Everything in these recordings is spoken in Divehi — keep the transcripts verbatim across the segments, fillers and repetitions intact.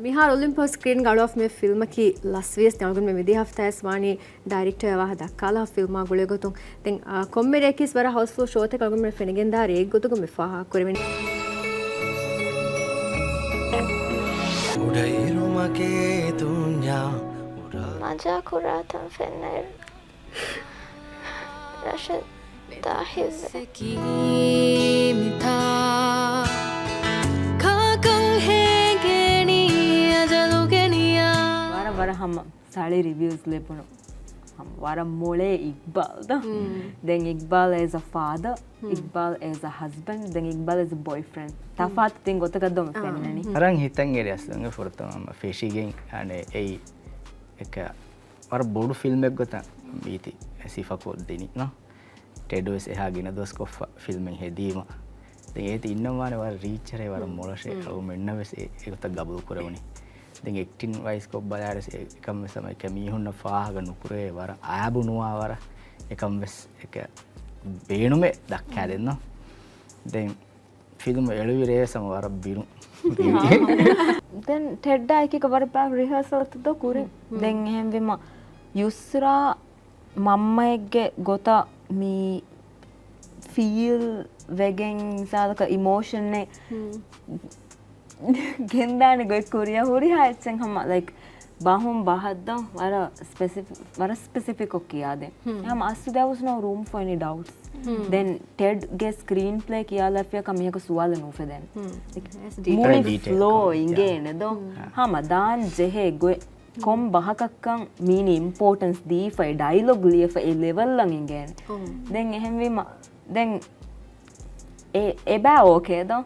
މިހާރު އޮލިމްޕިކް ސްކްރީންގަ އަޅުވާފަ މި ފިލްމަކީ ލަސްވިޔަސް އަޅުގަނޑުމެން މިދިޔަ ހަފްތާއަސް ވާނީ ޑައިރެކްޓަރ ވާހަކަ ދައްކާލާ ފިލްމާ ގުޅޭގޮތުން. ދެން، އާ، ކޮންމެ ރެއަކީސް ވަރަށް ހައުސްފުލް ޝޯތަކެއް އަޅުގަނޑުމެން ފެނިގެންދާ ރެއެއްގޮތުގަ މި ފާހަގަކުރެވެނީ. މަޖާ ކުރާތަން ފެންނައިރު ރަށެއް ދާހިތްވޭ. ވަރަށް ވަރަށް ހަމަ ސަޅި ރިވިއުސް ލިބުނު. ހަމަ ވަރަށް މޮޅޭ އިގްބާލް ދޯ. ދެން އިގްބާލް އޭޒް އަ ފާދަ، އިގްބާލް އޭޒް އަ ހަސްބެންޑް، ދެން އިގްބާލް އޭޒް އަ ބޮއިފްރެންޑް. ތަފާތު ތިން ގޮތަކަށް ދޯ މި ފެންނަނީ. ވަރަށް ހިތަށް އެރި އަސްލު ފުރަތަމަ ފެށިގެން އަނެއް އެއީ އެކަ ވަރަށް ބޮޑު ފިލްމެއް ގޮތަށް މީތި ސިފަކޮށްދިނީ ނޯ. ޓެޑް ވެސް އެހާ ގިނަ ދުވަސް ކޮށްފަ ފިލްމެއް ހެދީމަ. ދެން އޭތި އިންނަން ވާނެ ވަރަށް ރީއްޗަރޭ ވަރަށް މޮޅަށޭ. އަޅުގަނޑުމެންނަށް ވެސް އެ، އެގޮތަށް ގަބޫލު ކުރެވުނީ. ދެން އެކްޓިން ވައިސް ކޮށް ބަލާއިރު އެކަން ވެސް ހަމަ އެކަ މީހުންނަށް ފާހަގަ ނުކުރެވޭ ވަރަށް އަޔާބު ނުވާ ވަރަށް އެކަން ވެސް އެކަ ބޭނުމެއް ދައްކާދެން ނޯ. ދެން ފިލްމު އެޅުވި ރޭ ވެސް ހަމަ ވަރަށް ބިރު. ދެން ޓެޑްއާ އެކީގަ ވަރަށް ބާ ރިހާސަލްތައް ދޯ ކުރިން. ދެން އެހެންވީމަ ޔުސްރާ މަންމައެއްގެ ގޮތަށް މި ފީލް ވެގެން މިސާލަކަށް އިމޯޝަންއެއް ގެންދާނެ ގޮތް ކުރިއަށް ހުރިހާ އެއްޗެއް ހަމަ ލައިކް ބަހުން ބަހަށްދޯ ވަރަށް ސްޕެސިފި، ވަރަށް ސްޕެސިފިކްކޮށް ކިޔާދޭ. ހަމަ އަސްލު there was no room for any doubts. ދެން ޓެޑްގެ ސްކްރީން ޕްލޭ ކިޔާލައިފިއަކަށް މީހަކު ސުވާލެއް ނުއުފެދޭނެ. މުޅި ފްލޯ އިނގޭނެ ދޯ. ހަމަ ދާން ޖެހޭ ގޮތް ކޮން ބަހަކަށްކަން މީނީ އިމްޕޯޓަންސް ދީފައި ޑައިލޮގް ލިޔެފަ އެ ލެވެލްއަށް އިނގޭނެ. ދެން އެހެންވީމަ ދެން އެ، އެބައި އޯކޭ ދޯ.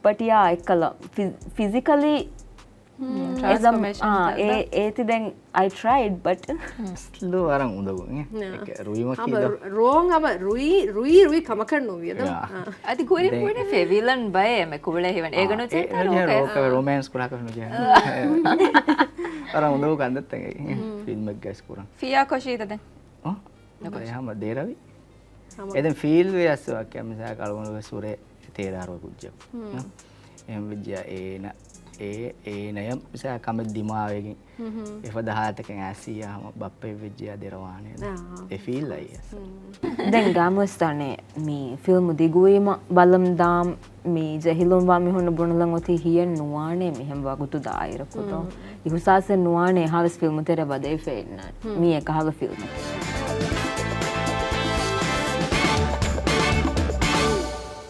ބަޓް ޔާ އެއްކަލަ ފި، ފިޒިކަލީ އެ ޒަމް، އާ، އޭ، އޭތި ދެން I tried, but ސްލޯ ވަރަށް އުނދަގޫ. ރުއިމަކީ ދޯ. ރޯން ހަމަ ރުއި، ރުއި، ރުއި ކަމަކަށް ނުވިޔަ ދޯ. އަދި ކުރިން ކުރިން ފެ ވިލަން ބައެއް އެމެ ކުޅޭ ހިވަން. އޭގަ ނުޖެހޭ ރޯކަ ރޮމޭންސް ކުރާކަށް ނުޖެހޭ. ވަރަށް އުނދަގޫ ކަންތައްތަކެއް ފިލްމެއްގައި ކުރަން. ފިޔާ ކޮށީތަ ދެން؟ އެ ހަމަ ދޭރަވި. އެދެން ފީލް ވެ އަސް ވަކި މިސާލަކަށް އަޅުގަނޑު ވެސް ހުރޭ ތޭރަ ހަރުވަ ކުއްޖަކު. އެހެން ވެއްޖިޔާ އޭނަ، އޭ، އޭނަޔަށް މިސާލަކަށް ކަމެއް ދިމާވެގެން އެފަދަ ހާލަތަކެއް އައިސިއްޔާ ހަމަ ބައްޕައެއް ވެއްޖިޔާ ދެރަވާނެ. އެ ފީލް އައި އަސް. ދެން ގާމުވެސް ދަނީ މި ފިލްމު ދިގުވީމަ ބަލަމް ދާމް މި ޖެހިލުންވާ މީހުންނަށް ބުނެލަން އޮތީ ހިޔެއް ނުވާނެ މިހެން ވަގުތު ދާއިރަކު ދޯ. އިހުސާސެއް ނުވާނެ އެހާވެސް ފިލްމު ތެރެ ވަދެފަ އިންނަން. މީ އެކަހަލަ ފިލްމެއް.